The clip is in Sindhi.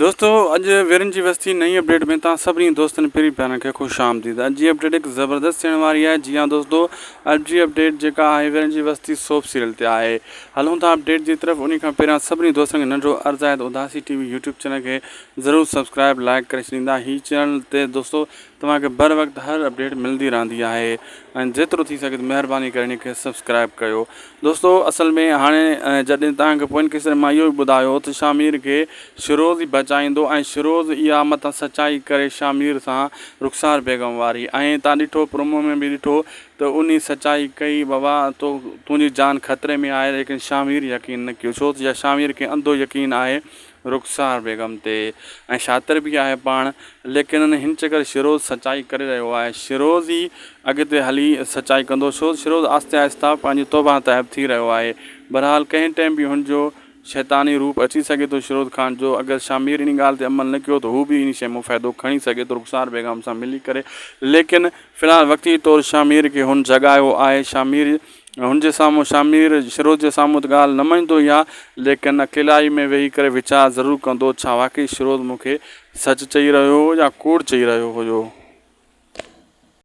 دوستو اڄ ويرن جي وستي نئين اپڊيٽ ۾ توهان سڀني دوستن پرين پيارن کي خوش آمديد اڄ جي اپڊيٽ هڪ زبردست ٿيڻ واري آهي جي ها دوستو اڄ جي اپڊيٽ جيڪا آهي ويرن جي وستي سوپ سيريل تي آهي هلون ٿا اپڊيٽ جي طرف انهي کان پهريان سڀني دوستن کي ننڍڙو عرض آهي ته اداسي ٽي وي يوٽيوب چينل کي ضرور سبسڪرائب لائڪ ڪري ڇڏيندا هي چينل تي دوستو توهان کي بر وقت هر اپڊيٽ ملندي رهندي آهي ۽ جيترو ٿي سگهي ته مهرباني ڪري ان کي سبسڪرائب ڪيو دوستو اصل ۾ هاڻي جڏهن توهان کي پوئين قسط ۾ مان اهو به ٻڌايو هو ته شاهمير کي شروز ئي بچائيندو ۽ شروز اها متان سچائي ڪري شاهمير سان رخسار بيگم واري ۽ توهان ڏٺو پرومو ۾ به ڏٺو ته انهي سچائي ڪئي بابا تو تنهنجي جان خطري ۾ آهي ليڪن شاهمير يقين نه ڪيو ڇو ته شاهمير کي انڌو يقين آهي رخسار بيگم تي ۽ شاطر به آهي پاڻ ليڪن هن چڪر شھروز سچائي ڪري رهيو آهي شھروز ئي اڳتي هلي سچائي ڪندو ڇو ته شھروز آهستي آهسته پنهنجي توبه تائب ٿي رهيو آهي بھرحال ڪنهن ٽائيم به هن جو شيطاني روپ اچي سگهي ٿو شھروز خان جو اگر شاهمير انهي ڳالهه تي عمل نه ڪيو ته هو به انهي شيء مان فائدو کڻي سگهي ٿو رخسار بيگم سان ملي ڪري ليڪن في الحال وقتي طور شاهمير کي هن جڳايو آهي شاهمير هن جي سامهون شاهمير شھروز جي سامهون ته ڳالهه نه مڃندو ئي ها ليڪن اڪيلائي ۾ ويهي ڪري ويچار ضرور ڪندو ڇا واقعي شھروز مون کي سچ چئي رهيو هو يا ڪوڙ چئي رهيو هيو.